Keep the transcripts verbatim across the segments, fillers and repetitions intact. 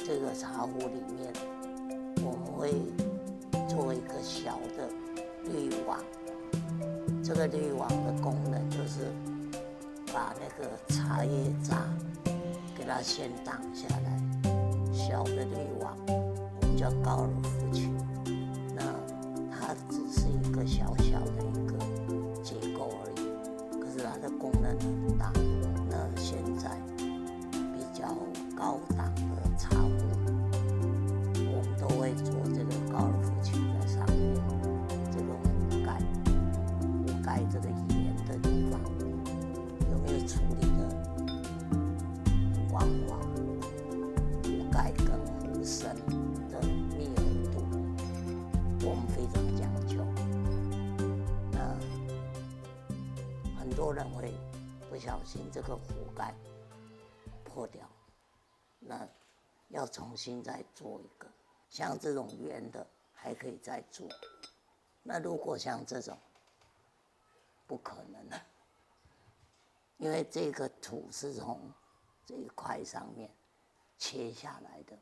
这个茶壶里面，我们会做一个小的滤网。这个滤网的功能就是把那个茶叶渣给它先挡下来，小的滤网，我们叫高尔夫球。那它只是一个小小的一个结构而已，可是它的功能很大。那现在比较高档的茶壶，我们都会做这个高尔夫球在上面，这个壶盖，壶盖这个沿的地方，有没有处理的很光滑？壶盖跟壶身的密合度，我们非常讲究。那很多人会不小心这个壶盖破掉，那要重新再做一个。像这种圆的还可以再做，那如果像这种，不可能了，因为这个土是从这一块上面切下来的，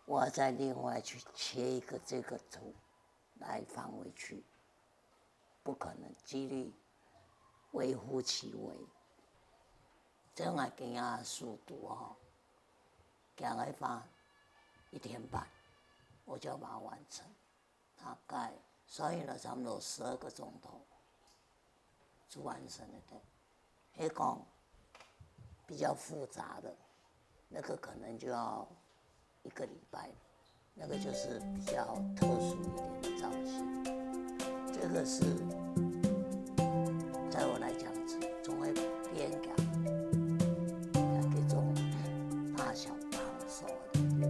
我要再另外去切一个这个土来放回去，不可能，几率微乎其微。这样啊，给人家速度哦，给人家花一天半，我就要把它完成。大概，所以呢，差不多十二个钟头就完成了的。黑工比较复杂的，那个可能就要一个礼拜，那个就是比较特殊一点的造型。这个是在我来讲，总会变个，那个种大小大小的变。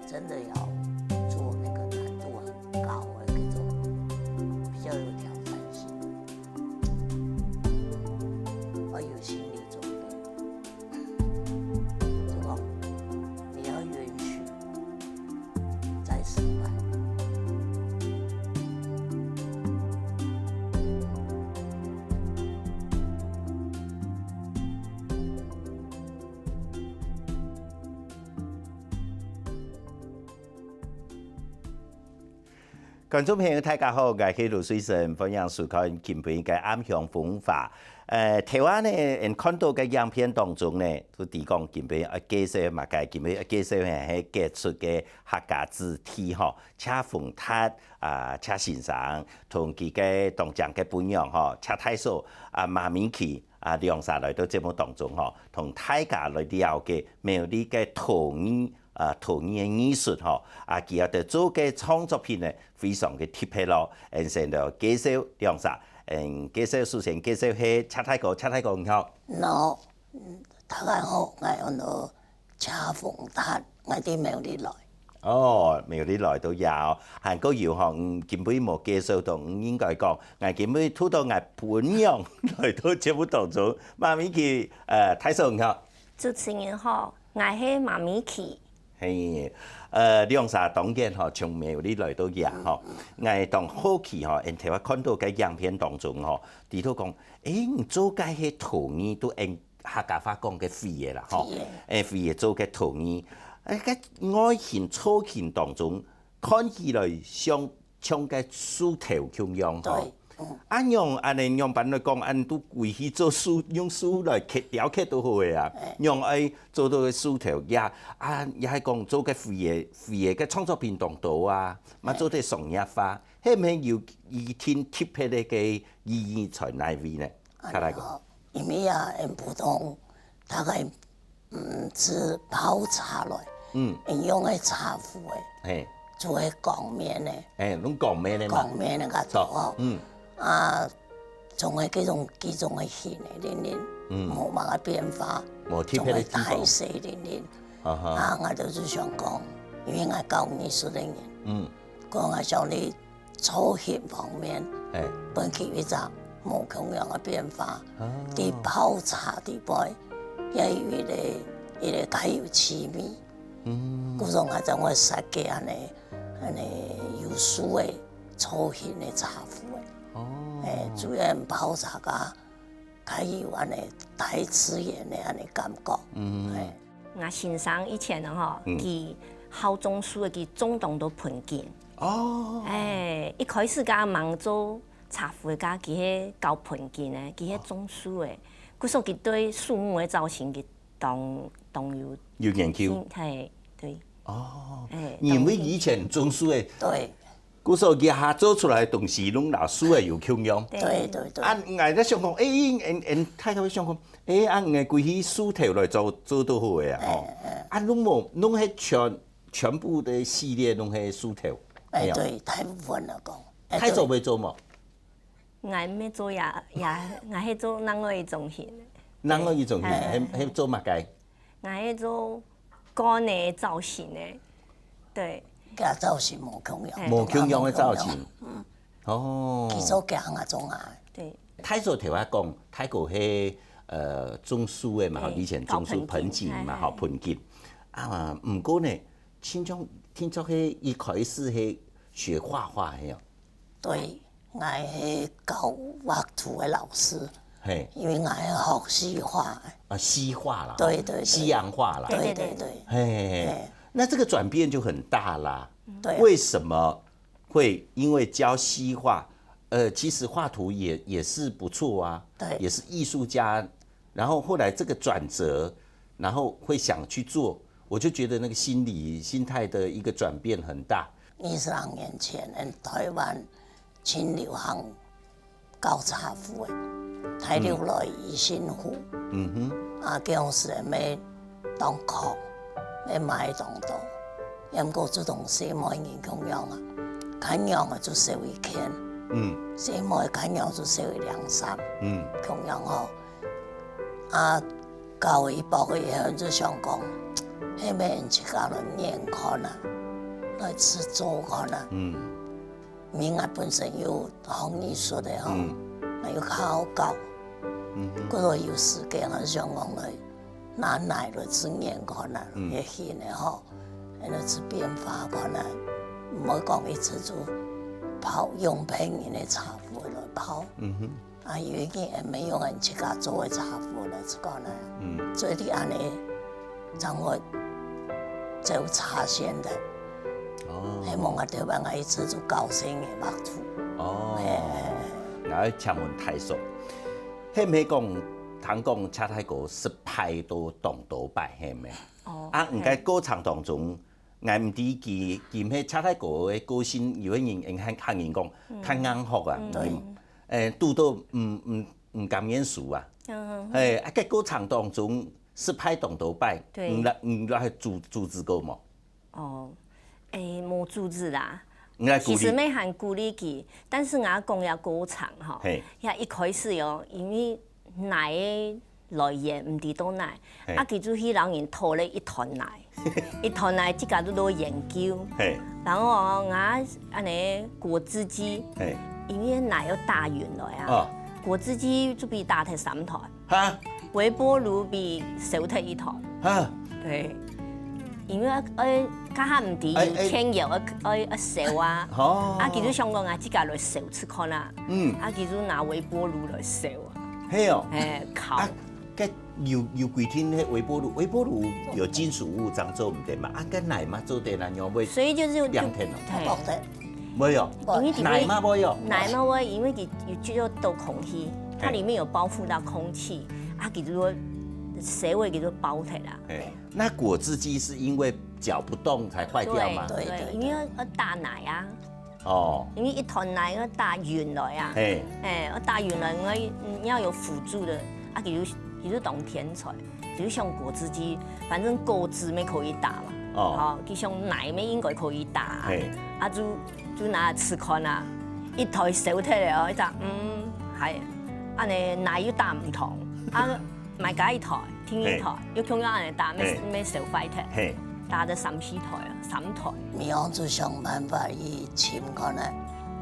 真的要做那个难度很高的那种，比较有挑战性，要有心理准备。这个你要允许再失败。观众朋友，大家好，𠊎係盧水生，歡迎收看今晡日个暗香風華。呃，頭下呢，𠊎看到个影片當中呢，就提講今晡日愛介紹麼个，今晡日愛介紹呢係傑出个客家子弟吼，謝豐達啊，謝先生，同佢个當靚个餔娘吼，謝大嫂啊，馬明琪。 啊，兩儕來到節目當中吼，同大家來了解苗栗个陶藝，啊，陶藝个藝術吼，啊，佢兜做个創作品呢，非常个特別咯。𠊎先來介紹兩儕，嗯，介紹首先介紹係謝大哥，謝大哥你好。你好，嗯，大家好，𠊎安到謝豐達，𠊎對苗栗來。 哦，苗栗來到這哦，還過有吼，嗯，今晡日無介紹到，嗯，應該講，𠊎今晡日渡到𠊎餔娘來到節目當中，馬明琪，呃，大嫂你好。主持人好，𠊎係馬明琪。嘿，呃，兩儕當然吼，從苗栗來到這吼，𠊎當好奇吼，𠊎頭下看到个影片當中吼，知道講，欸，你做个係陶藝都𠊎 客家話講个瓷个啦，吼，瓷个。欸，瓷个做个陶藝，欸，个外形造型當中，看起來像，像个樹頭共樣，吼。對，嗯。啊，仰恁呢，仰般來講，恁都歸去做樹，用樹來刻，雕刻都好个啊。欸。仰愛做到个樹頭，也，啊，也係講做个瓷个，瓷个个創作品當多啊，嘛做得商業化，係毋係有一定特別个个意義在哪位呢？恁呢哦。 因為啊，𠊎普通大概，嗯，係泡茶來，嗯。𠊎用个茶壺欸，嘿。就係光面个。嘿，用光面个嘛。光面个較多哦。著，嗯。啊，總係這種，這種个形个，恁呢，嗯。無麼个變化，無特別个地方。總係大細恁呢。啊哈。啊，𠊎就是想講，因為𠊎教藝術个人，嗯。講啊，像你 造型方面，嘿。分佢一隻無共樣个變化。啊。在泡茶裡背，也有一個，一個較有趣味。嗯。故所𠊎正會設計恁呢，恁呢有樹个造型个茶壺个。哦。嘿，主要泡茶个 較有恁呢大自然个恁呢感覺。嗯。嘿。𠊎先生以前吼，嗯。佢好種樹个，佢種當多盆景。哦。哎，一開始佢吂做茶壺个，佢係搞盆景个，佢係種樹个。故所佢對樹木个造型，佢當，當有有研究。興，嘿，對。哦，哎，因為以前種樹个，對。 故所佢下做出來个東西，攏摎樹仔有共樣。對。對，對，對。啊，𠊎在想講，欸，𠊎，𠊎大概會想講，欸，啊，𠊎歸去樹頭來做，做就好个啊，吼。欸，欸。啊，攏無，攏係全，全部个系列攏係樹頭。欸，係啊。對，大部分來講。欸，大嫂會做無？對。𠊎毋會做呀，呀，𠊎係做另外一種型个。另外一種型，欸。係，係做麼个？ 𠊎係做罐个造型个，對。佢造型無共樣。嘿。無共樣个造型。嗯。哦。佢做佢行啊，做啊。對。大嫂頭下講，大哥係，呃，種樹个嘛，吼，嘿，以前種樹，搞盆景，盆景嘛，嘿，吼，嘿。盆景。啊，毋過呢，親像聽說係一開始係學畫畫个哦。 對，𠊎係教畫圖个老師，嘿。因為𠊎係學西畫个。啊，西畫啦，對，對，對。西洋畫啦。對，對，對。嘿，嘿，嘿。嘿。那這個轉變就很大啦。對啊。為什麼會因為教西畫，呃，其實畫圖也，也是不錯啊，對。也是藝術家，然後後來這個轉折，然後會想去做，我就覺得那個心理、心態的一個轉變很大。二十零年前，嗯，台灣盡流行搞茶壺个，大陸來怡興湖。嗯哼。啊，該時仔乜當窮，乜買當多。毋過就同細妹人共樣啊，看樣啊就燒一件。嗯。細妹看樣就燒一領衫。嗯。共樣吼。 啊，搞一包以後就想講，係毋係自家來研看啊，來試做看啊。嗯。因為𠊎本身有學藝術个吼，嗯。𠊎又較好搞。嗯哼。故所有時間啊，想講來拿泥來試研看啊，嗯。也興个吼，來試變化看啊。毋好講一直就泡，用別人个茶壺來泡。嗯哼。 啊，有一個也沒有人自家做个茶壺了，這個呢。嗯。所以你恁呢，正會走茶線的。哦。希望啊，台灣啊，一直就高興个畫圖。哦。嘿。𠊎愛請問大嫂，係毋係講，聽講謝大哥失敗都當多擺，係無？哦，啊，毋過過程當中， 𠊎毋知佢，佢係謝大哥个個性，有个人，客，客人講，嗯。較硬殼啊，嗯。對。嗯，欸，堵到毋，毋，毋甘願輸啊。嗯。嘿，啊，該過程當中失敗當多擺，對。你來，你來阻，阻止過無？哦，欸，無阻止啦。你來鼓勵。其實乜還鼓勵佢，但是𠊎講這過程吼，嘿。這一開始哦，因為泥个 來源毋知到哪，嘿。啊，佢就去摎人討了一團泥，一團泥自家都在研究。嘿。然後哦，𠊎恁呢果汁機，嘿。因為泥要打勻來啊，哦。果汁機就分打忒三團，哈？微波爐分燒忒一團。哈？對，因為愛，愛，較下毋知有電油，愛，愛，愛燒啊。哦。啊，佢就想講啊，自家來燒試看啊。嗯。啊，佢就拿微波爐來燒啊。係哦。嘿，烤。啊， 該有，有規定，該微波爐，微波爐有金屬物，恁樣做毋得嘛？啊，該泥嘛做得啦，仰會所以就是用，變天哦。嘿。薄的。無有，因為佢泥嘛無有。泥嘛會，因為佢有接觸到空氣，它裡面有包覆到空氣，啊，佢就說，水會給它包起來。哎，那果汁機是因為攪不動才壞掉嗎？對，對，對，對，對。因為要打泥啊。 哦。因為一團泥愛打勻來啊。嘿。哎，愛打勻來，𠊎，嗯，要有輔助的，啊，佢就，佢就當天才，佢就想果汁機，反正果汁乜可以打嘛。哦。哦，佢想泥乜應該可以打啊。嘿。啊，就，就拿來試看啊，一台燒忒了哦，一隻，嗯，還，恁呢泥又打毋通，啊，買加一台，添一台，嘿。又共樣恁呢打，乜，嘿。乜燒壞忒。嘿。 打得三四台啊，三台。你愛就想辦法去尋看啊，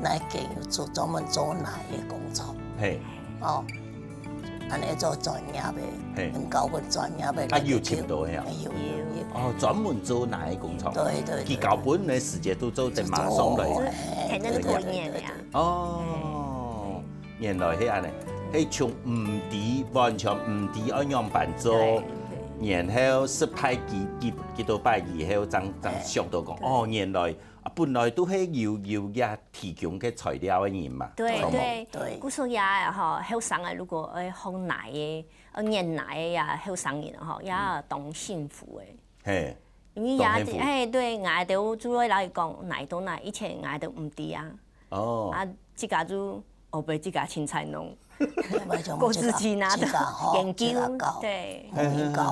哪間有做，專門做泥个工廠。嘿。哦，恁呢做專業个，嘿。用交分專業个啊，有尋到个啊？有，有，有。哦，專門做泥个工廠。對，對，對，佢交分个時節都做得馬上來。就做，嘿，對，對，對，對。哦，原來係恁呢，係從毋知，完全毋知愛仰般做。對，對。然後失敗幾幾幾多擺以後，正正想到講，哦，原來啊本來都係有有也提供个材料个人嘛，對對，對，故所也吼，後生个如果愛學泥个，愛研泥个呀，後生人吼，也當幸福个。嘿，因為也，嘿，對，𠊎兜就會來講，泥到哪，以前𠊎兜毋知啊。哦，啊，自家就，哦，毋，自家凊彩弄，過自己拿的研究，對，研究。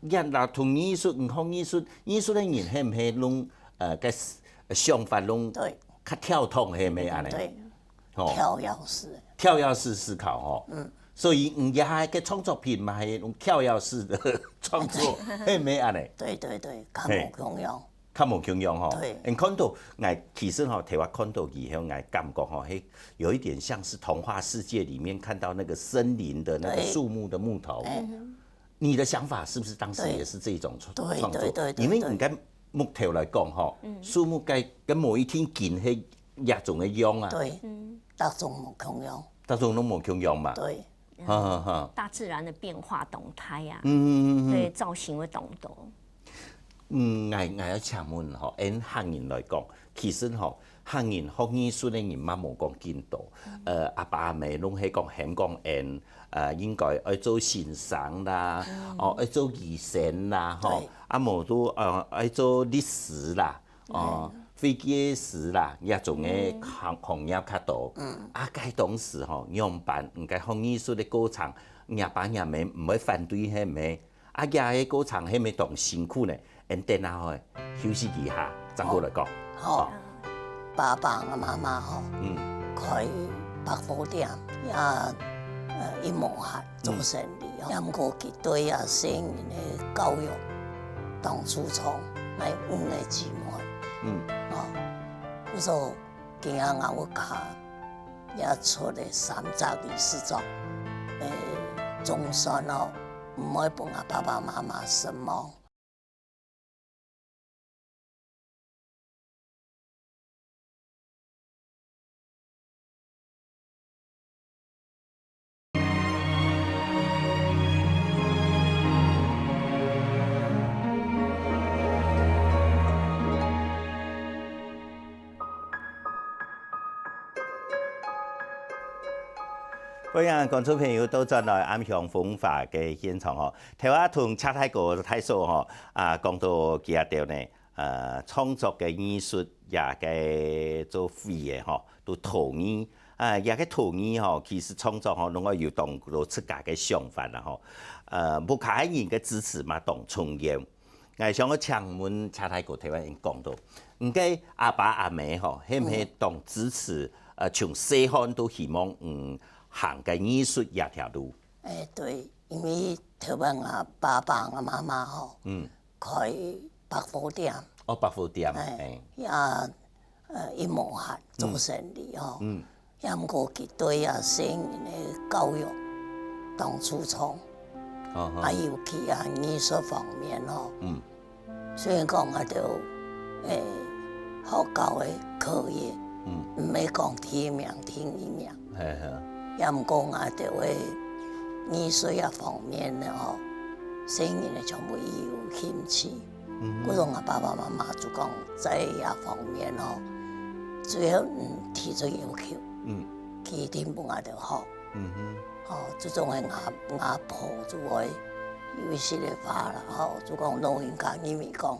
呀，那同藝術，你學藝術，藝術个人係毋係攏呃个想法攏對較跳動，係毋係安尼？對，跳躍式，跳躍式思考吼。嗯，所以你也个創作品嘛係用跳躍式的創作，係毋係安尼？對對對，較無共樣。 較無共樣吼。對，你看到，哎，其實吼，頭下看到以後，哎，感覺吼，嘿，有一點像是童話世界裡面看到那個森林的那個樹木的木頭。你的想法是不是當時也是這一種創創作？因為你跟木頭來講吼，樹木該跟某一天緊黑壓種的用啊。對，大種無共樣。大種攏無共樣嘛。對。 哈哈哈，大自然的變化動態啊，嗯嗯嗯，對，造型會動多。嗯，𠊎𠊎要請問吼，恁客人來講，其實吼，客人學藝術的人嘛無講緊多，呃，阿爸阿姆攏係講喊講恁，呃，應該愛做先生啦，哦，愛做醫生啦，吼，啊無都呃愛做律師啦。 哦，會計師啦，這種个行行業較多。啊，該當時吼，仰般，毋該學藝術个過程，若爸若姆毋會反對係毋係？啊，這个過程係毋係當辛苦呢？恁等下吼，休息一下，正過來講。好，爸爸个媽媽吼，嗯，開百貨店，也呃一毛錢做生意。 也毋過佢對啊細人个教育當注重，𠊎五个姊妹，嗯，哦，故所今仔𠊎屋下也出了三隻理事長，誒，總算哦，毋會分𠊎爸爸媽媽失望。 歡迎觀眾朋友倒轉來暗香風華个現場吼，頭下同謝大哥、大嫂吼，啊，講到佢兜呢， 呃，創作个藝術也个做會个吼，都陶藝。啊，也个陶藝吼，其實創作吼，攏愛有當多自家个想法啦吼。呃，屋下个人个支持嘛當重要。𠊎想要請問謝大哥頭下講到，你个阿爸阿姆吼，係毋係當支持？呃，從細漢都希望嗯行个藝術這條路。誒，對，因為頭擺𠊎爸爸、𠊎媽媽吼，嗯，開 百貨店。哦，百貨店，哎，也呃一毛錢做生意吼，也毋過佢對啊細人个教育當注重，啊尤其啊藝術方面吼，雖然講啊就誒學校个課業，毋係講第一名、第二名， 也毋過𠊎兜个藝術啊方面个吼，細人仔全部有興趣。故所𠊎爸爸媽媽就講在這方面吼，只要你提出要求，佢一定分𠊎兜學。吼，這種个𠊎𠊎婆就會有一息个話啦，吼，就講老人家認為講，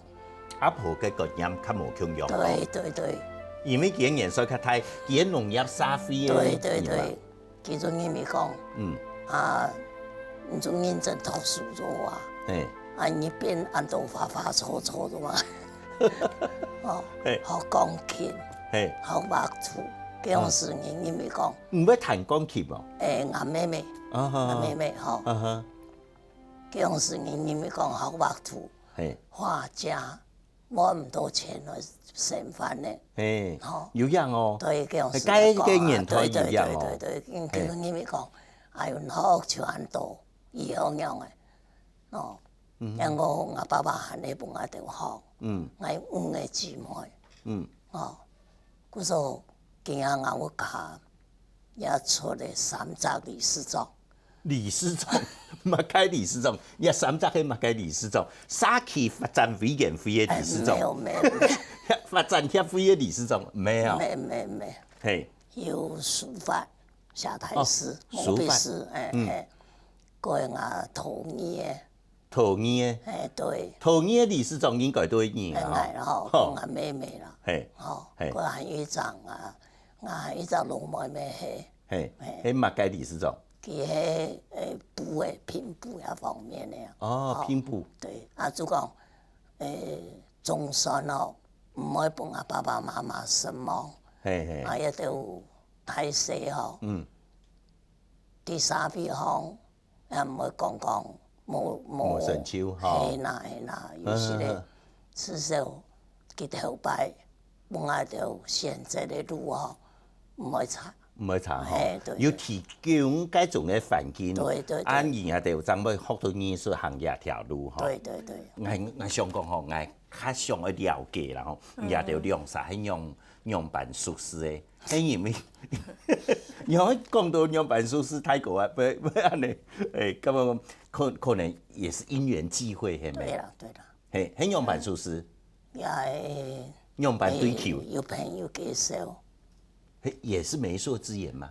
阿婆个觀念較無共樣。對對對。因為佢个年歲較大，佢个農業社會个。對對對，佢就認為講，嗯，啊，你就認真讀書做啊，嘿，啊，你變恁多花花草草做嘛，哦，嘿，學鋼琴，嘿，學畫圖，這種事情認為講，你會彈鋼琴無？誒，𠊎妹妹，啊哈，𠊎妹妹吼，啊哈，這種事情認為講學畫圖。 嘿，畫家，無恁多錢來生活呢。嘿，吼，有影哦。對，該種時代，該个年代有影哦。對對對，因為佢認為講，哎喲，學就恁多，以後仰仔，哦，然後𠊎爸爸還係分𠊎兜學，嗯，𠊎五个姊妹，嗯，哦，故所今仔𠊎屋下也出了三隻理事長。理事長，麼个理事長？這三隻係麼个理事長？社區發展委員會个理事長，哎，沒有，沒有，沒有。發展協會个理事長，沒有。沒有，沒有，沒有。嘿，有書法，寫大字，哦，毛筆書法。字，哎，嗯。哎，過啊，土語个，土語个，哎，對，土語个理事長應該都會認啊，哎，來了吼，吼。講啊，妹妹啦，嘿，吼，嘿。過啊，有一張啊，啊，有一張老妹妹嘿，嘿嘿，嘿，麼个理事長？佢係誒，布誒，拼布遐方面个啊。哦，吼拼布。對，啊，就講，誒，總算哦，毋會分啊爸爸媽媽失望，嘿嘿，啊，也都有大細吼。嗯，第三比方，也毋會講講無無無成就吼嘿啦嘿啦，有時咧嗯，至少佢頭擺，本來就選擇个路吼，毋會差。毋會差吼嘿，對。有提供該種个環境，對對對啊，你也就正會學到藝術行業條路吼。對對對，𠊎𠊎想講吼，𠊎較想要了解啦吼，你也就兩儕係仰仰般熟識个，係因為，你會講到仰般熟識，太過啊，不不安尼，誒，根本可可能也是因緣際會，係無？對啦對啦，嘿，係仰般熟識，也係仰般追求，有朋友介紹，嘿，也是媒妁之言嗎？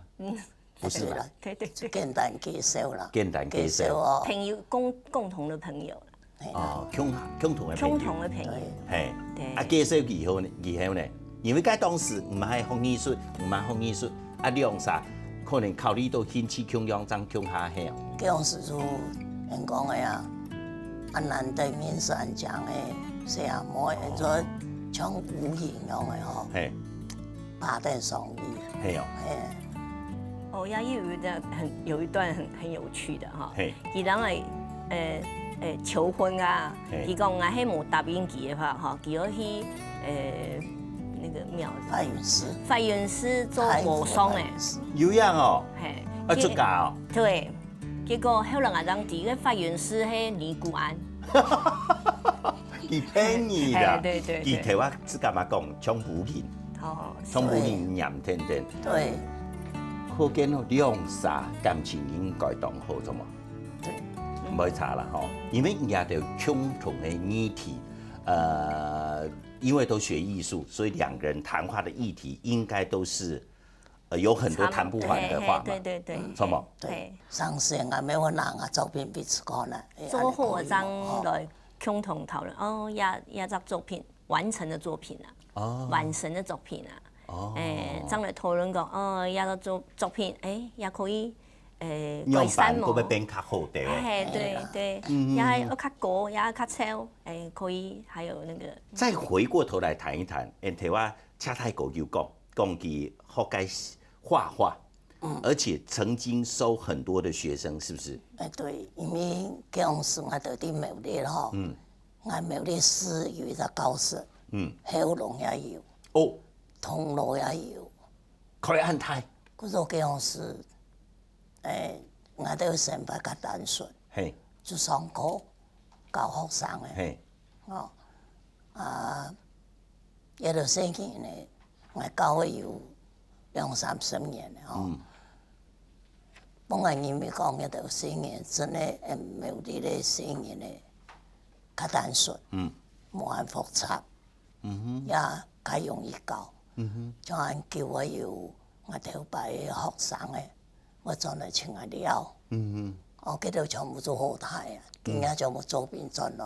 不是吧？對啦，對對對，簡單介紹啦，簡單介紹介紹哦，朋友共共同的朋友啦，哦，共共同的朋友，共同的朋友，嘿，對啊，介紹以後呢，以後呢，因為該當時毋係學藝術，毋係學藝術，啊，兩儕可能考慮到興趣共樣，正共下去哦。該種時就人講个啊，啊，難得面上講个，係啊，無人做像無形樣个吼，嘿，爬得上去，嘿哦，嘿。哦，呀，又有一段很有一段很很有趣的哈，嘿，佢人來呃呃求婚啊，嘿佢講𠊎係無答應佢个話哈，佢要去呃那個廟法源寺，法源寺做和尚誒，有影哦，嘿，啊，出家哦，對，結果後來𠊎正知个法源寺係尼姑庵，佢騙你的，哎對對對佢頭啊，自家嘛講，像無形，哦，像無形黏天天，對，可見哦，兩儕感情應該當好，怎麼？對，毋會差啦吼，因為人家都有共同的議題，呃，因為都學藝術，所以兩個人談話的議題應該都是，呃，有很多談不完的話嘛，嘿嘿對對對，什麼？對嘿，上次啊，沒有拿啊照片俾佢看啦，哎做和尚安尼可以無吼來共同討論，哦，這這隻作品完成的作品啊，哦完成的作品啊，哦誒，正來討論講，哦，這個作作品，誒，也可以，誒，仰般改善無會毋會變較好的？嘿，對對，嗯也還有較高，也較瘦，誒，可以，還有那個，再回過頭來談一談，因為頭啊，恰太狗有講，講佢學該畫畫，而且曾經收很多的學生，是不是？哎，對，因為該時我就在苗栗吼，嗯，𠊎苗栗市有一隻教室，嗯，後龍也有，哦，銅鑼也有，開恁大，故所該時，哎，我兜生活較單純，嘿，就上課教學生个，嘿，哦，啊，也就細人呢，𠊎教會有兩三十年了吼。嗯本來認為講，該兜細人真个，嗯，苗栗个細人呢，較單純，嗯無恁複雜，嗯也較容易教。哼，嗯哼，像恁久啊有𠊎頭擺个學生个，𠊎轉來尋𠊎尞，嗯哼，哦，佢兜全部做好大啊，今日全部做兵轉來，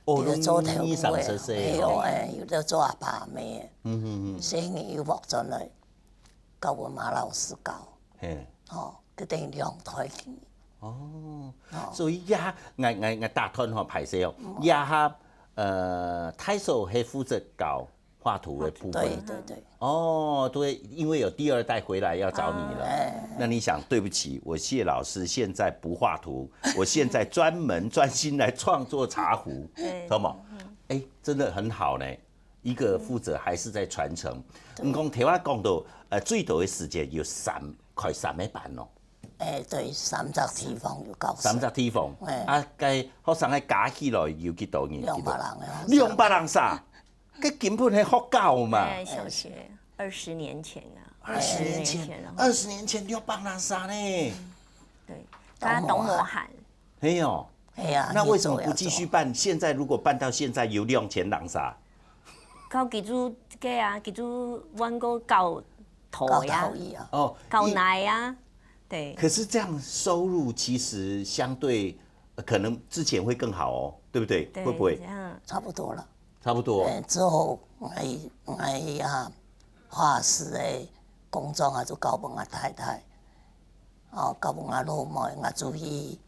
哦，有的做頭攏二三十个，歲哦，有誒，有的做阿爸阿姆个，嗯哼哼，細人又莫轉來，交阮馬老師教，嘿。吼，佢等於兩代去。哦，所以這下，𠊎𠊎𠊎打斷吼，歹勢哦。這下，呃，太守係負責教畫圖的部分。對對對，哦，對，因為有第二代回來要找你了。哎那你想，對不起，我謝老師現在不畫圖，我現在專門專心來創作茶壺，對懂嗎？哎，真的很好呢。一個負責還是在傳承。你講頭下講到，呃，最多的時間有三，開三個班咯。誒，對，三隻地方有教室，三隻地方，哎啊，該學生个加起來有幾多人？兩百人个學生，兩百人儕，該根本係學校嘛。在小學二十年前啊，二十年前，了，二十年前兩百人儕呢。對，甲當無閒。嘿哦，係啊，那為什麼不繼續辦？現在如果辦到現在，有兩千人儕？到佢就个啊，佢就換个教頭搞呀陶，艺啊，哦，搞一奶呀，对。可是这样收入其实相对，呃可能之前会更好哦，对不对？对会不会这？样差不多了。差不多。欸，之后，哎哎呀，画室的工作啊，就交分我太太，哦，交分我老妹，我就去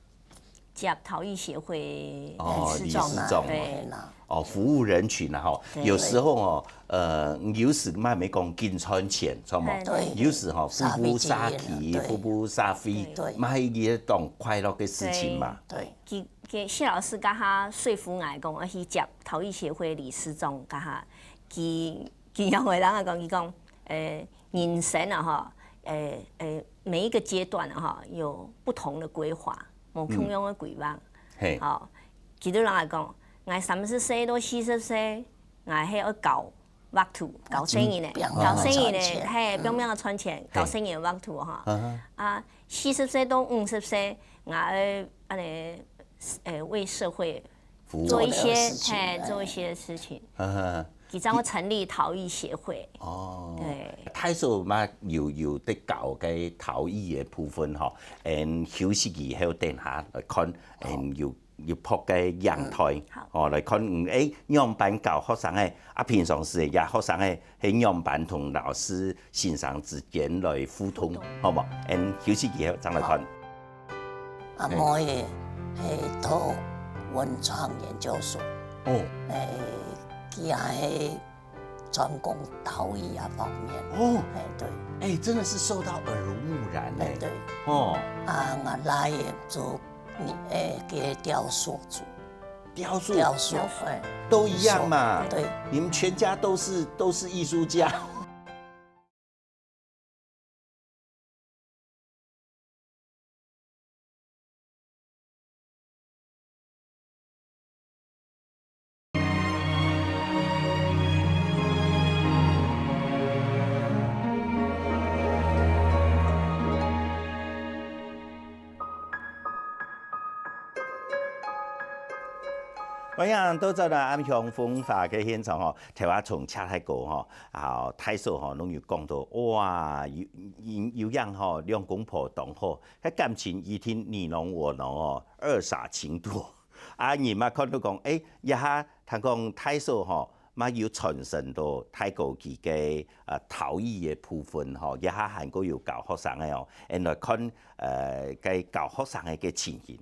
接陶艺协会哦理事长理事长对啦。哦，服务人群啊，哈，对有时候哦，呃，有时嘛没讲紧赚钱，知道吗？哎对有时哈，服务社社会经区，营啊对服务社会，对嘛，一个当快乐的事情嘛。对，其其实谢老师甲他说服我讲，要去接陶艺协会理事长甲他，其其中个人啊讲，伊讲，呃，人生啊哈，呃呃，每一个阶段啊哈，有不同的规划，无共样的规划。嘿，好，其他人来讲，我三十岁到四十岁，我还要搞 work to，搞生意呢，变搞生意呢，赚钱嘿，拼命个赚钱，搞生意 work to 哈。嗯哼啊，四十岁到五十岁，我要安尼，呃，为社会服务做一些做的事情嘿，哎做一些事情。嗯哼。其实我成立陶艺协会，哦，对太守嘛有有在搞个陶艺的部分哈，嗯，休息以后等下来看，嗯，有有拍个样台，好哦，来看，嗯，诶，样板教学生诶，啊，平常时也学生诶，系样板同老师先生之间来互动，好无？嗯，休息以后再来看。啊，妹个，嘿，读文创研究所，哦哎，佢也系专攻陶艺啊方面。哦，哎，对，哎，真的是受到耳濡目染哎，哎对，哦，啊，我来也做，哎，个雕塑组，雕塑雕塑，哎，都一样嘛，对，你们全家都是都是艺术家。歡迎倒轉來暗香風華个現場吼，頭下從赤鈦哥吼，啊，太守吼，攏有講到，哇，有有有影吼，兩公婆當好，該感情一定你儂我儂哦，二傻情多。啊，人嘛看到講，誒，這下聽講太守吼，嘛有傳承到大哥佢个呃陶藝个部分吼，這下還過有教學生个哦，𫣆來看呃該教學生个个情形。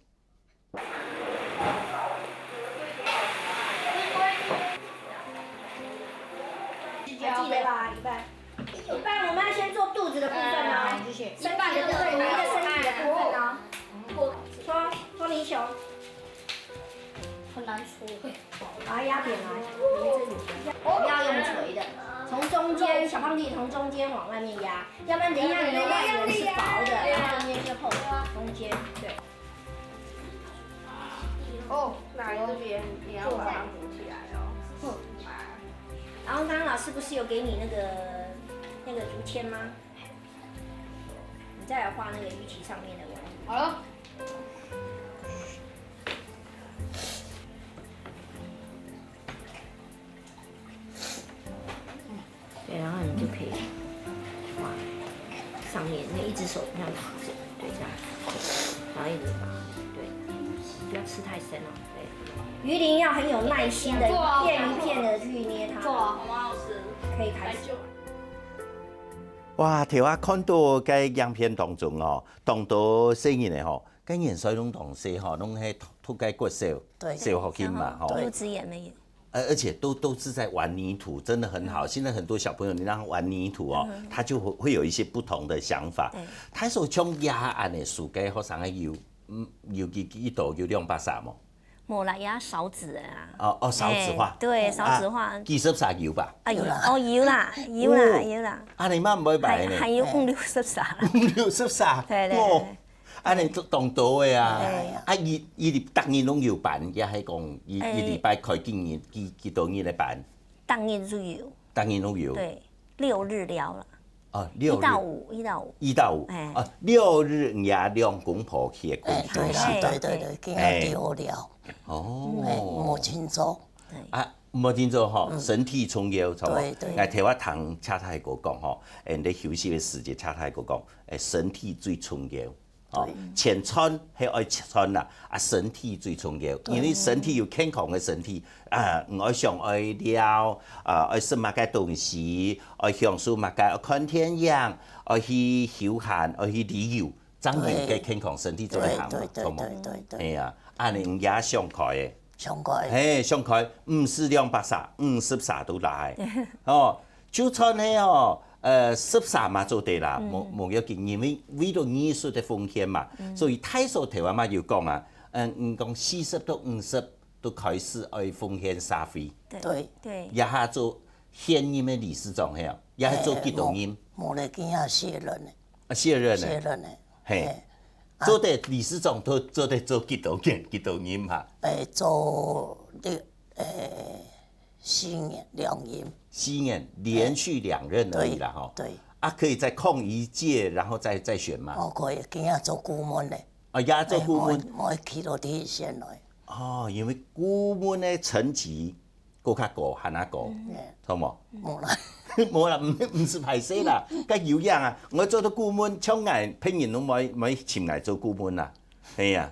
還記得吧？一半，一半我們要先做肚子的部分哦，身體的部分，有一個身體的部分哦。搓搓泥球，很難搓。把它壓扁來。不要用捶的，從中間，小胖弟從中間往外面壓，要不然等一下你的外緣是薄的，然後中間是厚的，中間对。哦，那你这边你要把它扶起来哦。然后刚刚老师不是有给你那个那个竹签吗？你再来画那个淤积上面的纹路。好了。对，然后你就可以画上面那一只手这样拿着，对，这样，然后一直把，对，不要刺太深哦，对。鱼鳞要很有耐心的，一片一片的去捏它。好吗，老师？可以开始。哇，頭下看到个影片當中哦，當多細人个吼，个年歲攏當細吼，攏係讀个國小、對小學去嘛吼。幼稚園没有。而而且都都是在玩泥土，真的很好。现在很多小朋友，你让他玩泥土哦，他就会会有一些不同的想法。对太守像這恁个暑假學生个有，嗯，有幾幾多有兩百儕無？無啦，也少子了啊。哦哦，少子化哎。对，少子化。幾十儕有吧？啊有有啦哦有啦有啦哦有啦。啊，你嘛毋會擺呢？還還有五六十儕啦。五六十儕。對對哦對。啊，你都當多个啊對。啊，一一日逐日攏有班，也係講一哎一禮拜開幾日幾幾多日个班？逐日就有。逐日攏有。对，六日了啦。哦，六日。一到五，一到五。一到五。哎。哦，六日你也兩公婆去个歸休啦。哎，對啦，哎。對，對，對，今日丟了。哎。哦。哎，無清楚。對。啊，無清楚吼，嗯。身體重要，著無？對，對。𠊎頭下聽車太哥講吼，哎，你休息个時節，車太哥講，哎，身體最重要。 哦，對。錢賺係愛賺啦，啊，身體最重要，對。因為身體有健康个身體，啊，你愛想愛尞，啊，愛食麼个東西，愛享受麼个，愛看電影，愛去休閒，愛去旅遊，正有个健康身體做得行嘛，對，對，著無？對，對，對。哎呀，恁樣也想開个。想開。嘿，想開，毋使兩百儕，五十儕都來。哦， 就算係哦，呃，十儕嘛做得啦，嗯。無，無要緊，因為為了藝術个奉獻嘛，嗯。所以大數頭啊嘛有講啊，嗯，嗯，講四十到五十都開始愛奉獻社會。對。對。對。這下做現任个理事長係啊，這下做幾多任？哎，無，無咧，今下卸任咧。啊，卸任咧。卸任咧。嘿。嘿。啊。做得理事長都做得做幾多任，幾多任哈？哎，做六，哎， 四年兩任。四年，連續兩任而已啦，吼。對，對。啊，可以再空一屆，然後再，再選嗎？哦，可以，今下做顧問咧。啊，也做顧問。哎，無，無去到第一線來。哦，因為顧問个層級閣較高，還較高，嗯。著無？無啦。無啦，毋，毋使歹勢啦，該有影啊！𠊎做到顧問，像𠊎，別人攏毋會，毋會尋𠊎做顧問啦。係啊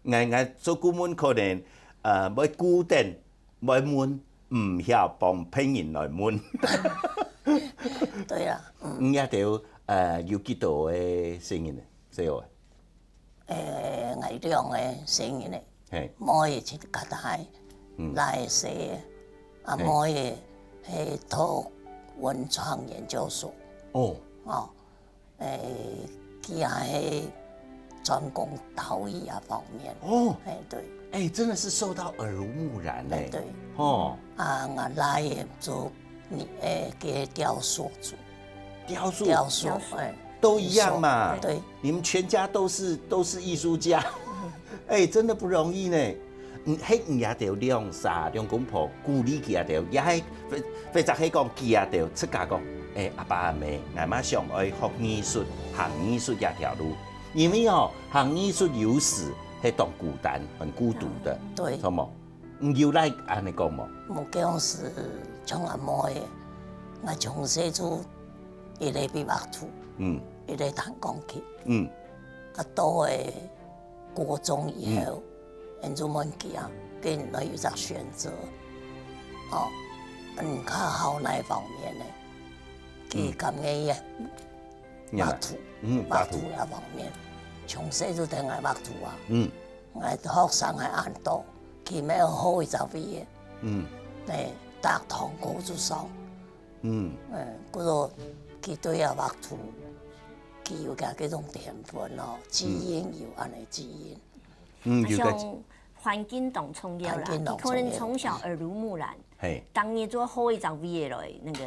，𠊎，𠊎做顧問可能，呃，會顧等 會問，毋曉幫別人來問。對啊，嗯。你這兜，呃，有幾多个細人呢？細人。呃，𠊎兩个細人呢，嘿。妹仔係較大，嗯。倈仔細个，啊，嘿。妹仔係讀文創研究所。哦。哦， 欸，佢也係專攻陶藝啊方面。哦。欸，對。欸，真的是受到耳濡目染欸。欸，對。哦。啊，𠊎倈仔做，欸，个雕塑組。雕塑？雕塑，雕塑。欸。都一樣嘛。對。你們全家都是，都是藝術家。 欸，真的不容易呢。嗯，係你這兜兩儕兩公婆鼓勵佢這兜，也係，或，或者係講佢這兜自家講，欸，阿爸阿姆，𠊎嘛想愛學藝術，行藝術這條路。因為哦，行藝術有時係當孤單、很孤獨的，對。著無？你有來恁樣講無？無，該時像阿妹，𠊎從細就一直會畫圖，嗯。一直彈鋼琴。嗯。啊，到了 國中以後，嗯。𠊎就問佢啊，佢來有隻選擇，哦，你較好哪方面呢？嗯。佢感覺佢畫圖，嗯，畫圖。畫圖這方面，從細就跈𠊎畫圖啊。嗯。𠊎學生還恁多，佢乜愛好一隻位仔。嗯。欸，逐堂課就上。嗯。欸，故所佢對這畫圖，佢有佢這種天分哦，基因有恁樣基因。 嗯，有个。啊，像環境當重要啦，環境當重要。佢可能從小耳濡目染，嘿。逐日做好一隻位仔來，該个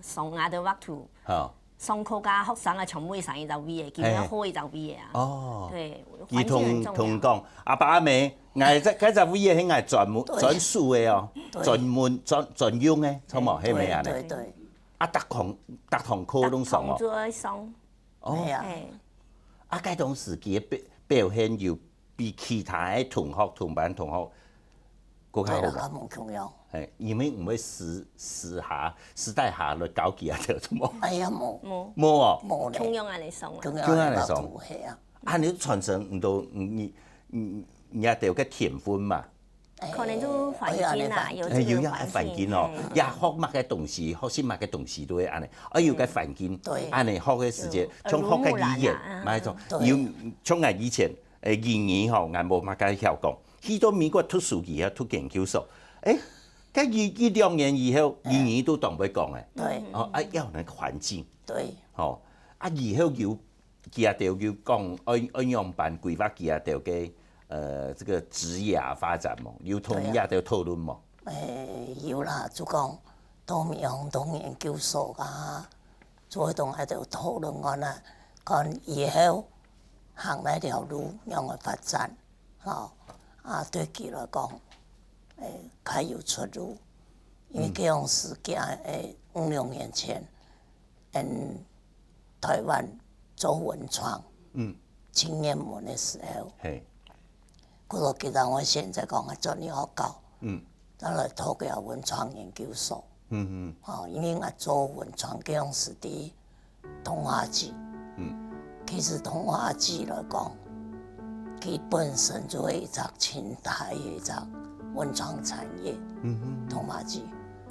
上啊，就畫圖。好。上課个學生啊，全部會上一隻位仔，佢乜好一隻位仔啊。嘿。哦。對，佢同，環境很重要。同講，阿爸阿姆，𠊎這，該隻位仔係𠊎專門，對。專屬个哦，對。專門，專，專用个，著無？嘿。係無恁樣？對，對。啊，逐堂，逐堂課攏上哦。逐堂就愛上。哦。係啊。嘿。啊，該當時佢个表，表現有 比其他个同學、同班同學更加好無？對啦，較無共樣。嘿，因為毋會時，時下，時代下來教佢啊，著無？哎呀，無。無。無哦。無咧。共樣恁樣上啊。共樣共樣恁樣上。畫圖，係啊。啊，你傳承毋到，你，你，你，你也得有个天分嘛。可能就環境啊，哎呀，有這个環境。哎，有影个環境哦，嘿。也學麼个東西，學習麼个東西都會恁樣。哎，有个環境，對。恁樣學个時節，有，像學个語言，耳濡目染啊，嘛，那種，對。有，像𠊎以前 欸，英語吼，𠊎無麼个曉講。去到美國讀書以後，讀研究所，欸，該一，一兩年以後，欸。英語都當會講欸。對。哦，啊，要那個環境。對。吼，啊，以後有，佢兜有講，愛，愛仰般規劃佢兜个，呃，這個職業發展無？有同佢兜討論無？對啊。欸，有啦，就講，到美國讀研究所啊， 做伙同𠊎兜討論看啊，看以後行哪條路，仰般發展，吼。啊，對佢來講，欸，較有出路。因為嗯。該央時間，欸，五六年前，𠊎 台灣做文創，嗯，青年文的時候，嘿，故所其實𠊎現在講个專業學校，嗯，當然讀个文創研究所，嗯嗯，哦，因為𠊎做文創，該當時在通化街，嗯，其實通化街來講，佢本身就係一隻清代个一隻文創產業，嗯嗯，通化街，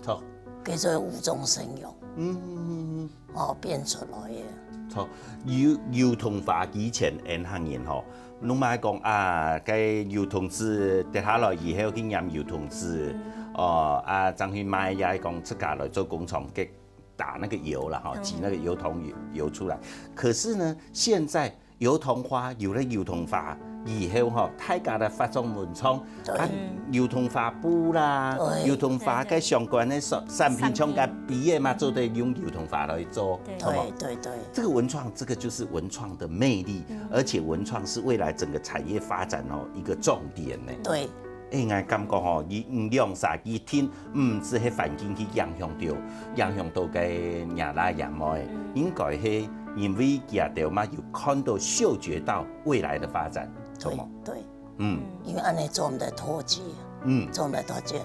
好，叫做無中生有，嗯嗯嗯。 哦，變出來个。著，油油桐花以前𫣆客人吼，攏嘛講啊，該油桐子跌下來以後去拈油桐子，哦，啊，正去賣，也講自家來做工廠，給打那個油啦，哈，擠那個油桐油油出來。可是呢，現在油桐花有了油桐花以後哈，大家來發展文創，對，啊，油桐花布啦，對，油桐花个相關个產產品，像个筆个嘛，做得用油桐花來做，對，好無？對對對，這個文創，這個就是文創的魅力，而且文創是未來整個產業發展哦一個重點呢。對，欸，𠊎感覺吼，你兩儕一定毋止係環境去影響到，影響到个若倈若妹，應該係因為佢兜嘛有看到、嗅覺到未來的發展，著無？對，嗯，因為恁仔做毋得脫節，嗯，做毋得脫節，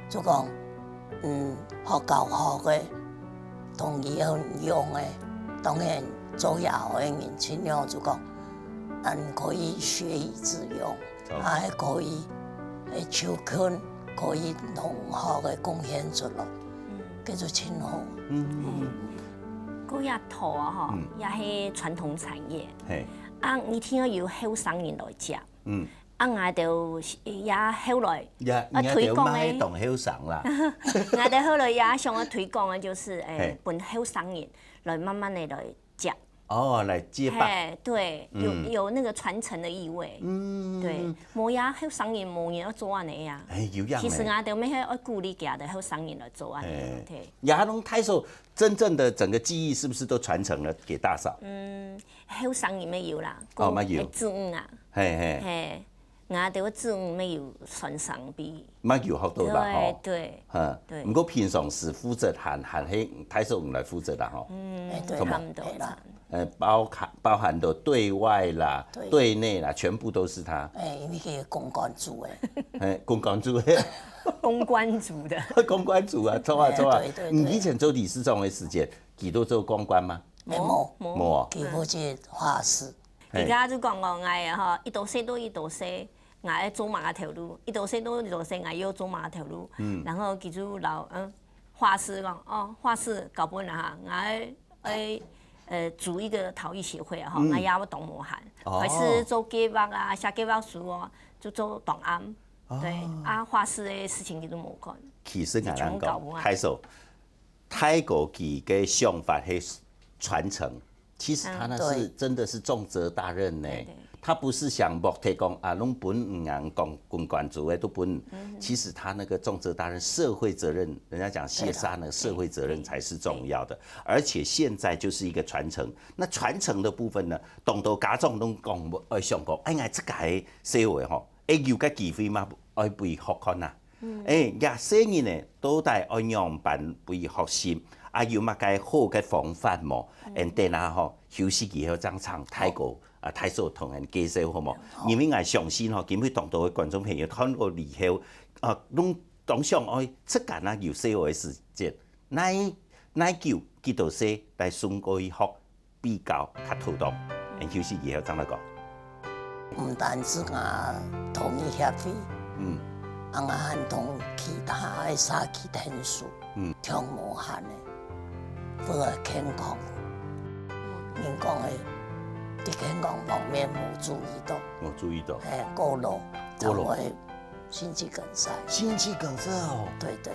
就講，嗯，學校學个，同以後用个，當然做以後个人盡量就講，嗯，可以學以致用。 還可以，欸，就近可以同學个貢獻出來，叫做盡好。嗯，該這塗啊吼，也係傳統產業。嘿，啊，一定愛有後生人來接。嗯，啊，𠊎兜也後來也啊推廣个，也當後生啦。𠊎兜後來也想要推廣个，就是欸，分後生人來慢慢的來接。 哦，來接棒。嘿，對，有有那個傳承的意味。嗯，對，無呀，後生人無人愛做恁仔呀。欸，有影。其實𠊎兜乜係愛鼓勵佢兜後生人來做恁仔，對。也攏大嫂真正的整個技藝是不是都傳承了給大嫂？嗯，後生人乜有啦，哦，乜有，子女啊，嘿嘿，嘿。 𠊎兜个子女乜有傳承比。乜有學到啦吼。對，對，哈，對。毋過平常時負責還還係大嫂來負責啦吼。嗯，欸，對，差不多。呃，包含包含的對外啦、對內啦，全部都是他。欸，因為佢公關組欸。欸，公關組欸。公關組的。公關組啊，著啊著啊。欸，對對對。你以前做理事長的時間，佢都做公關嗎？欸，無無，佢負責畫室。 佢家就講講𠊎个吼，一多歲都一多歲，𠊎愛做麼个頭路，一多歲都一多歲，𠊎又做麼个頭路。嗯，然後佢就摎嗯畫室講，哦，畫室交分啦哈，𠊎愛呃組一個陶藝協會哈，𠊎也會當無閒，開始做計畫啊，寫計畫書哦，就做檔案。對啊，畫室个事情佢都無管。其實𠊎人講，大嫂，大哥佢个想法係傳承。 其實他那是真的是重責大任呢，他不是想莫提講啊，攏分人講公關組个都分。其實他那個重責大任，社會責任，人家講謝沙呢，社會責任才是重要的。而且現在就是一個傳承，那傳承的部分呢，當多家長攏講，呃，想講，哎呀，這個細妹吼，會有个機會嘛，愛分佢學看啊。 欸，這細人呢，到底愛仰般分佢學習？啊，有麼个好个方法無？嗯，等下吼，休息以後正請大哥啊，大嫂同𠊎介紹好無？因為𠊎相信吼，今晡日當多个觀眾朋友看過以後，啊，攏當想愛自家若有細妹个時節，哪哪久幾多歲來送過去學 比較較妥當。𫣆休息以後正來講。毋單止𠊎同意協會，嗯，啊，𠊎還同其他个社區𢯭手，嗯，暢無閒个，為了健康。人講个，對健康方面無注意到，無注意到，嘿，過勞，過勞，才會心肌梗塞。心肌梗塞哦。對對。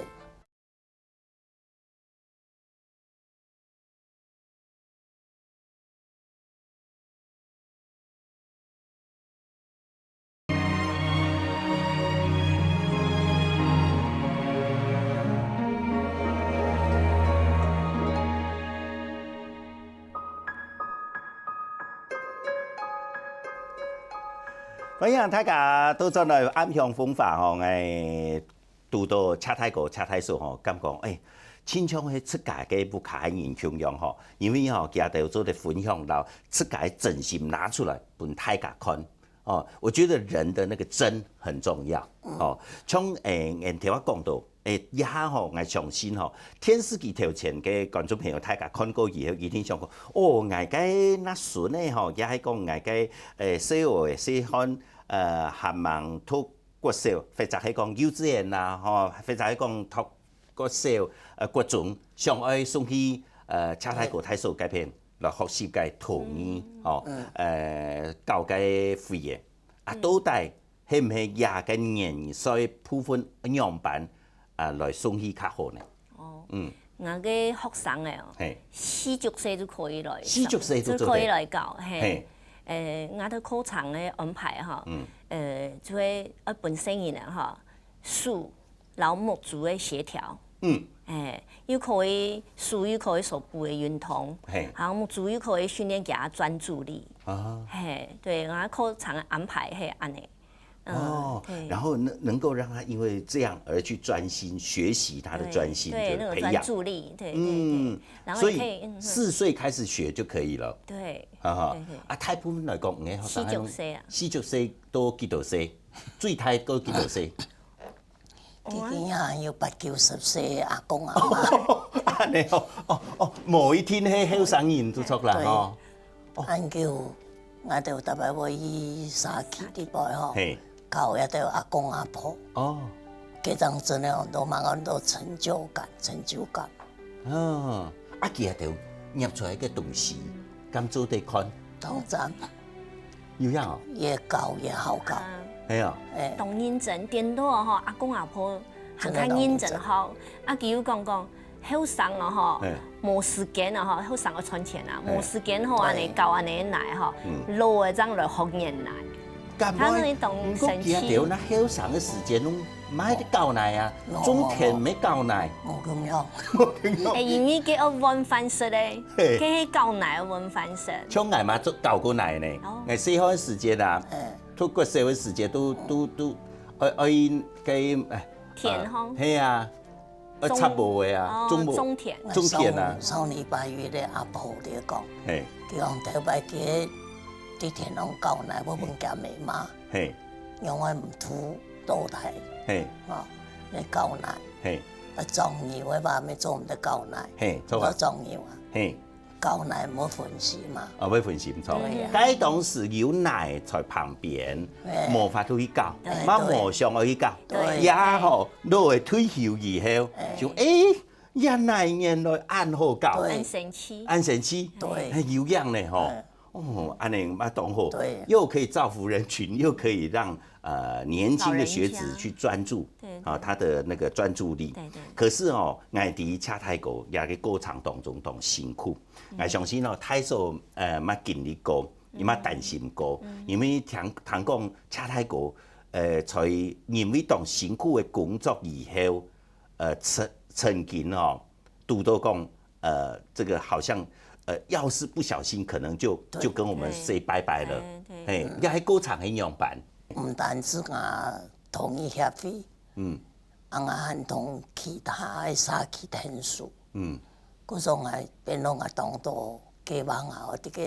歡迎大家倒轉來暗香風華吼，𠊎 堵到謝大哥、謝大嫂吼，感覺，欸，親像係自家个屋下个人共樣吼，因為吼，佢兜做得分享到自家个真心拿出來分大家看。哦，我覺得人的那個真很重要。哦，像，誒，𠊎頭下講到，誒，這下吼，𠊎相信吼，電視機頭前个觀眾朋友，大家看過以後，一定想講，哦，𠊎个那孫仔吼，也係講𠊎个，誒，細仔个細漢，呃，還吂讀國小，或者係講幼稚園啦，吼，或者係講讀國小，呃，國中，想愛送去，呃，赤鈦哥大嫂該片來學習个徒兒，吼，呃，教个會仔。啊，到底係毋係這个年歲部分仰般，啊，來送去較好呢？哦，嗯，𠊎个學生仔哦，嘿，四十歲就可以來上，四十歲就做得，就可以來教，嘿。嘿。呃，𠊎个課程个安排吼，嗯，呃，就會，呃，本身人吼，手摎目珠个協調，嗯，哎，又可以手又可以手部个運動，嘿，然後目珠又可以訓練佢个專注力，啊，嘿，對，𠊎課程个安排係恁仔。 嗯，哦，對。然後能，能夠讓他因為這樣而去專心學習，他的專心，對，對，那種專注力，對，對，對。嗯，然後也可以，所以四歲開始學就可以了。嗯，對，哈哈。對，對。啊，大部分來講，你看，四十歲啊。四十歲到幾多歲？最大到幾多歲？佢今下有八九十歲个阿公阿嬤。恁仔哦，哦，哦，無一定係後生人就著啦，對。吼。 哦。恁久，𠊎兜逐擺會去社區裡背吼，嘿，教這兜阿公阿婆。哦。該種真个哦，都蠻有成就感，成就感。哦，啊，佢兜捏出來个東西，敢做得看？當然。有影哦。越教越好教。啊。係哦。哎。當認真，顛倒哦吼，阿公阿婆還較認真吼。真个當認真。啊，佢又講講， 後生哦吼，嘿，無時間哦吼，後生愛賺錢啊，嘿，無時間吼，對，恁仔教恁仔奶吼，嗯，老个正來學奶。敢會？佢講當神奇。毋過佢兜該後生个時間攏毋係教奶啊，無，無，種田毋係教奶。無共樣。無共樣。哎，因為佢愛換飯食咧，嘿，佢係教奶愛換飯食。像𠊎嘛做教過奶呢，哦，𠊎細漢个時間啊，嘿，讀國小个時間都，都，都，愛，愛該，哎，田吼。呃，係啊。 愛插播个啊，哦，種播，種田。種田啊。上，上禮拜有一个阿婆咧講，嘿，佢講頭擺佢佇田裡教奶，𠊎問佢姆媽，嘿，仰會毋渡倒來，嘿，哦，來教奶，嘿，啊，種牛个吧，毋係做毋得教奶，嘿，著啊，做種牛啊，嘿。 教奶毋好分心嘛。啊，愛分心，著。對啊。該當時有奶在旁邊，嘿，無法度去教，對，嘛無想愛去教。對。也吼，老个退休以後，嘿，想，誒，這奶原來恁好教。對。恁神奇。恁神奇。對。哎，有影呢吼。嘿。哦，恁仔嘛當好，對。又可以造福人群，又可以讓，呃，年輕的學子去專注，老人家。對，對。啊，他的那個專注力。對，對。可是哦，𠊎在赤鈦哥這个過程當中當辛苦。 𠊎相信哦，大嫂，呃，嘛經歷過，也嘛擔心過，因為聽，聽講赤鈦哥，呃，在因為當辛苦个工作以後，呃，曾，曾經哦，堵到講，呃，這個好像，呃，要是不小心，可能就，對。就跟我們say bye bye了。對，對。嘿，這个過程係仰般？毋單止啊，同意協會，嗯，啊，𠊎還同其他个社區𢯭手。 嗯。故所𠊎變到𠊎當多計畫啊，𠊎這个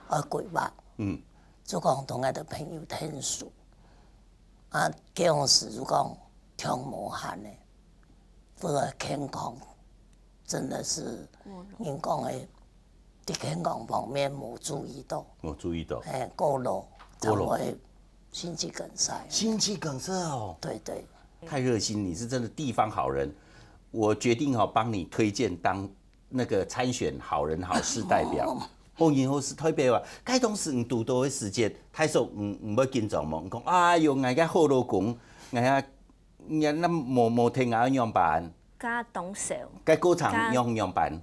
愛規劃。嗯。就講同𠊎个朋友𢯭手。啊，該當時就講忒無閒咧，為了健康，真的是，人講个，在健康方面無注意到。無注意到。哎，過勞，過勞。才會心肌梗塞。心肌梗塞哦。對，對。 太熱心，你是真的地方好人，我決定哦，幫你推薦當那個參選好人好事代表。哦，然後是代表啊，該當時你堵到个時節，大嫂毋，毋會緊張無？你講，哎喲，𠊎个好老公，𠊎啊，𠊎那無，無聽啊，仰般？該當愁。該過程仰，仰般？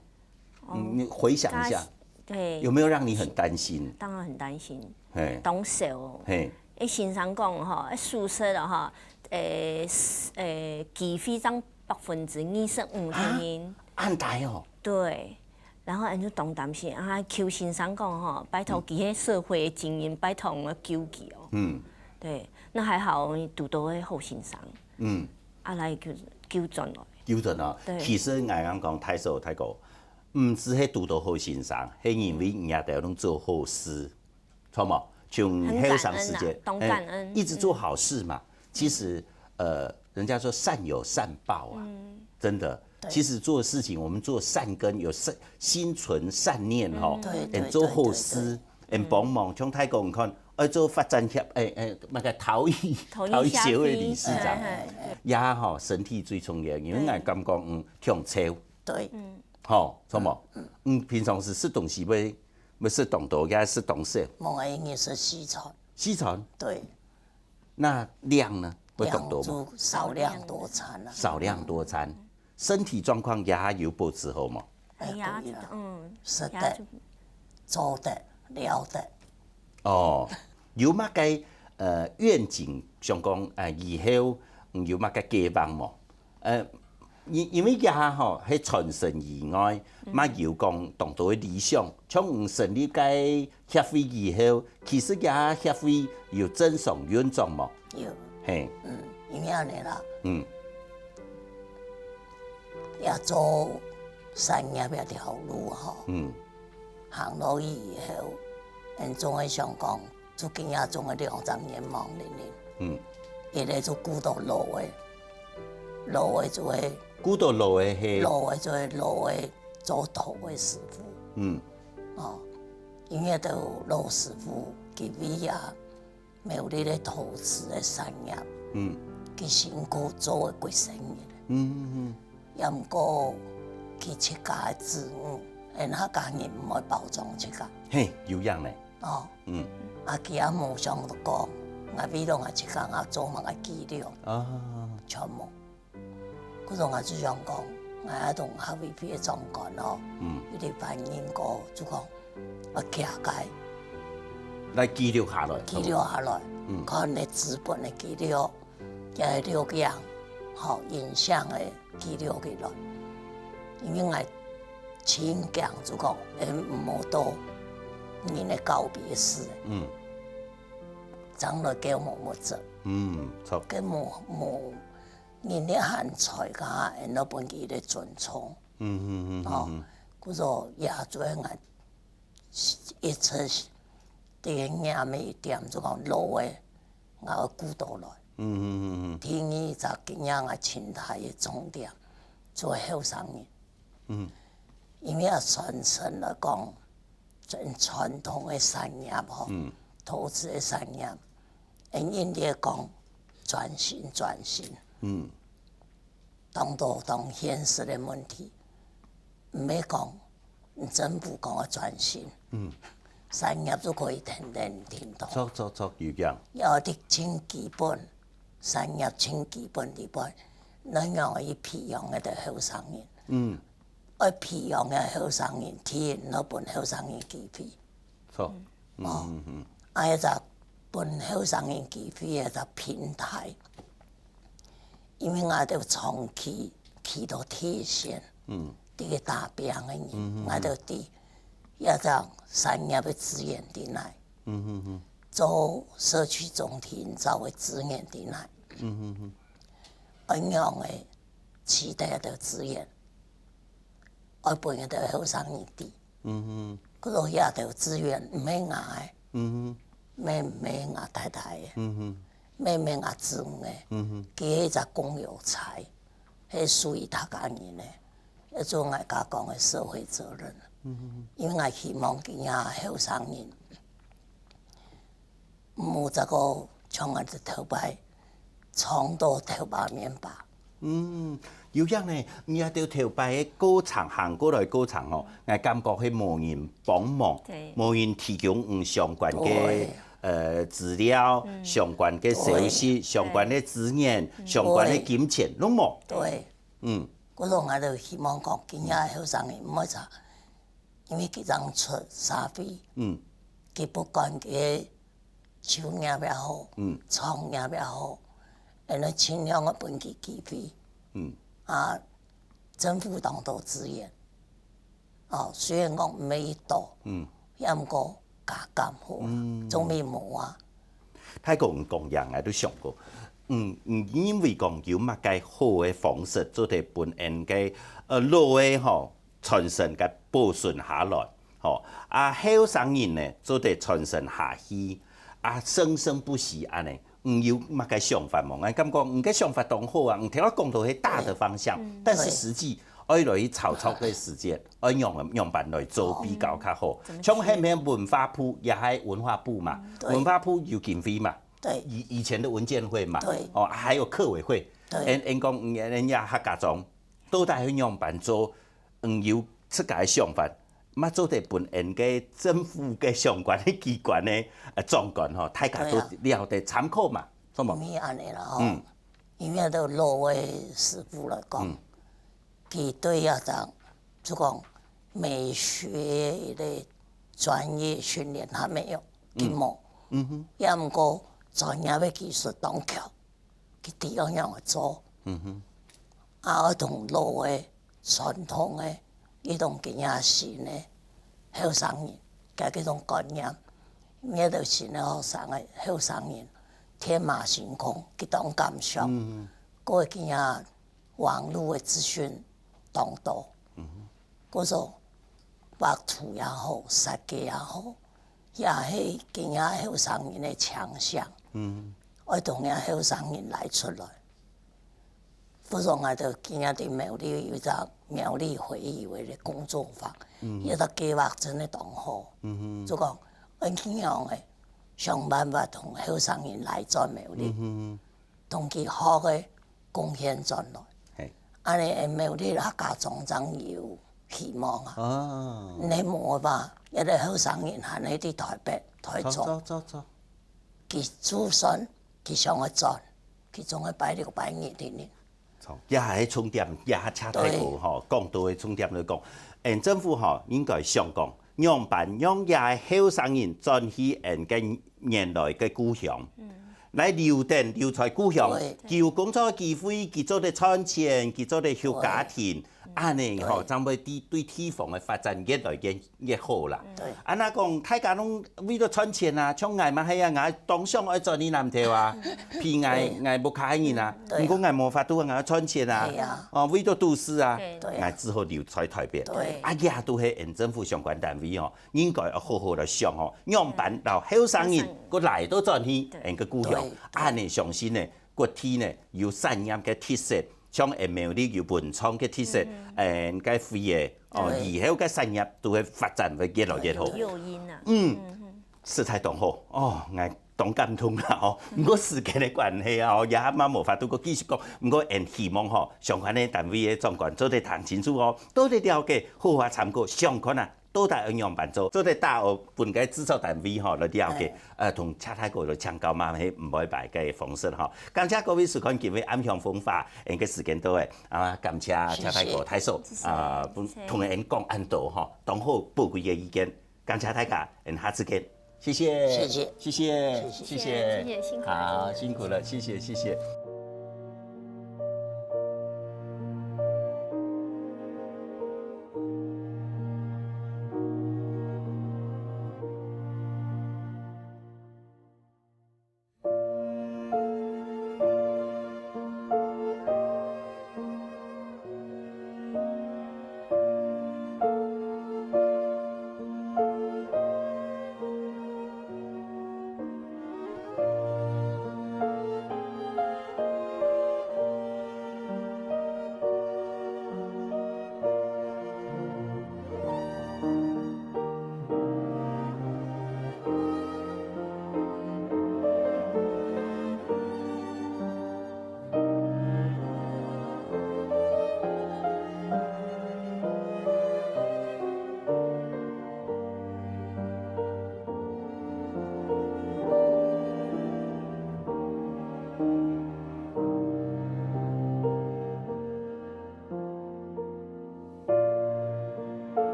嗯，你回想一下，該，對。有沒有讓你很擔心？當然很擔心，嘿。當愁哦。嘿。誒，先生講吼，誒，手術了吼，誒，誒，機會正百分之二十五定定。啊，恁大哦。對，然後俺就當擔心啊，求先生講吼，拜託，嗯，佢个社會个經驗，拜託𠊎救佢哦。嗯。對，那還好，堵到个好先生。嗯。啊，來救，救轉來。有陣哦，對其實𠊎講大嫂大哥，毋係係堵到好先生，係因為你兜攏做好事，著無？從後生時節，很感恩啊，懂感恩哎一直做好事嘛。其實，呃，人家說善有善報啊，真的。其實做事情，我們做善根，有善心存善念吼，對對哎，做好事，哎，幫忙，像大哥你看，哎，做發展協，哎哎，那個陶藝陶藝陶藝協會協會理事長哎哎，也吼，身體最重要，因為𠊎感覺嗯，挺瘦。對，吼，著無？嗯，平常時食東西會會食當多，也食當少，無个人食西餐，西餐對，那量呢會當多嗎？量就少量多餐啊，少量多餐，身體狀況也有保持好無？哎呀，對啦嗯，食得也就做得了得，哦，有麼个呃願景想講呃以後嗯有麼个計劃無？呃，因因為這下吼係傳承以外，嘛有講當多个理想，像你成立該協會以後，其實這下協會有正常運作無？有，嘿，嗯，因為恁呢啦，嗯也做產業這條路吼，嗯行落去以後，人總會想講，最近也總會兩三年忙哩哩，嗯，一个就顧到老个，老个就會顧到老个係，老个就會老个做陶个師傅。嗯哦，因為都老師傅佢為啊，苗栗个陶瓷个產業，嗯佢辛苦做个幾十年，嗯也毋過佢自家个子女，因客家人毋會包裝自家。嘿，有影呢，哦，嗯啊，佢也無想到講，𠊎為了𠊎自家，𠊎做麼个紀錄，啊，全無。故所𠊎就想講，𠊎愛同客委會个長官哦，嗯，佢兜反映過，就講，啊，徛个來記錄下來，記錄下來，嗯看你紙本个記錄，也錄影，吼，影像个記錄起來。因為𠊎盡驚就講，哎，無到人个告別式，嗯將來叫無物質，嗯，著，叫無無人个還在个，然後分佢个尊重。嗯嗯嗯哦嗯，故所也做𠊎一直第一念个一點，就講老个，𠊎愛顧到來。嗯嗯嗯第二隻今日𠊎盡大个重點，做後生人。嗯因為傳承來講，傳傳統个產業吼，嗯陶瓷个產業，因為你講轉型轉型，嗯當多當現實个問題，毋係講政府講个轉型，嗯，產業就可以停停停動。著著著，有影，要得盡基本，產業盡基本底背，恁樣去培養个後生人。嗯愛培養个後生人，第一，愛分後生人機會。著，嗯嗯嗯啊，一隻分後生人機會个一隻平台，因為𠊎兜長期企到第一線，嗯這個打拚个人，𠊎兜知，一隻產業个資源在哪，嗯嗯嗯做社區總體營造个資源在哪，嗯嗯恁樣个取得个資源，愛分个後生人知。嗯故所這兜資源毋係𠊎个，嗯毋係毋係𠊎太太个，嗯毋係毋係𠊎子女个，佢係一隻公有財，係屬於大家人个，要做𠊎家講个社會責任。因為𠊎希望今日後生人，毋好再過像𠊎兜頭擺，撞到頭擺面吧。嗯，有影呢，你這兜頭擺个過程行過來過程吼，𠊎感覺係無人幫忙，對無人提供嗯相關个對呃資料、相關个消息、相關个資源、相關个金錢，攏無。對，嗯故所𠊎就希望講，今日後生人毋好再，因為佢正出社會，嗯佢不管佢就業也好，嗯創業也好，恁樣盡量个分佢機會。嗯啊，政府當多資源，哦，雖然講毋係多，嗯，也毋過加減好，總比無啊。大哥講樣，𠊎都想過，嗯，你認為講有麼个好个方式做得分𫣆个，呃，老个吼傳承个保存下來，吼，啊，後生人呢做得傳承下去，啊，生生不息恁呢，你有麼个想法無？𠊎感覺你个想法當好啊，你頭下講到係大的方向，但是實際愛來去操作个時間，愛仰仰般來做比較較好。像後面文化部也係文化部嘛，文化部有經費嘛， 對，以以前的文建會嘛，對，哦，還有客委會，對，𫣆𫣆講，𫣆𫣆也客家庄，到底愛仰般做，嗯，有自家个想法，嘛做得分𫣆个政府个相關个機關个呃長官吼，大家都了解參考嘛，好無？毋係恁呢啦吼，嗯，因為都老个師傅來講，嗯，佢對這種就講美學个專業訓練還沒有，佢無，嗯哼，也毋過專業个技術當強。 佢知愛仰般做。嗯哼，啊，愛同老个、傳統个，一同今下新个後生人，加這種觀念，這兜新个學生个後生人，天馬行空，佢當敢想。嗯，過今下網路个資訊當多，嗯，故所畫圖也好，設計也好，也係今下後生人个強項。嗯，愛同這後生人拉出來。不然啊，就今下在苗栗有一隻苗栗回憶為个工作坊，嗯，這个計畫真个當好。嗯哼，就講，愛仰般个想辦法同後生人來轉苗栗。嗯哼， 同佢學个貢獻轉來。係，恁呢苗栗客家庄正有希望啊！哦，你無吧？這兜後生人還係在台北、台中，著著著著，佢就算佢想愛轉，佢總愛拜六拜日定定。著，這係重點，這下車大哥吼講到个重點來講，嗯，政府吼應該想講， 仰般讓這後生人轉去𫣆个原來个故鄉，來留等留在故鄉，佢有工作機會，佢做得賺錢，佢做得畜家庭，恁呢吼，正會對對地方个發展越來越越好啦。對，啊若講大家攏為著賺錢啊，像𠊎嘛係啊，𠊎當想愛轉去南投啊，譬如𠊎𠊎屋下个人啊，毋過𠊎無法度啊，𠊎愛賺錢啊，哦，為著都市啊，𠊎只好留在台北。對，啊這都係𫣆政府相關單位哦， 應該愛好好來想吼，仰般摎後生人過來倒轉去𫣆个故鄉，恁呢相信呢，各地呢有產業个特色，像𫣆苗栗有文創个特色，𫣆个會个哦，以後个產業都會發展會越來越好。有誘因啊。嗯，實在當好哦，𠊎當感動啦哦。毋過時間个關係啊，哦，也嘛無法度過繼續講。毋過𫣆希望吼，相關个單位个長官做得聽清楚哦，做得了解，好好參考，想看啊。 到底愛仰般做，做得打好分个製作單位吼來了解，呃，同謝大哥來請教嘛，係毋會擺个方式吼。感謝各位收看今晡暗香風華，𫣆个時間到了，啊，感謝謝大哥大嫂，啊，同𫣆講恁多吼，當好寶貴个意見，感謝大家，𫣆下次見，謝謝，謝謝，謝謝，謝謝，謝謝，辛苦了，好，辛苦了，謝謝，謝謝。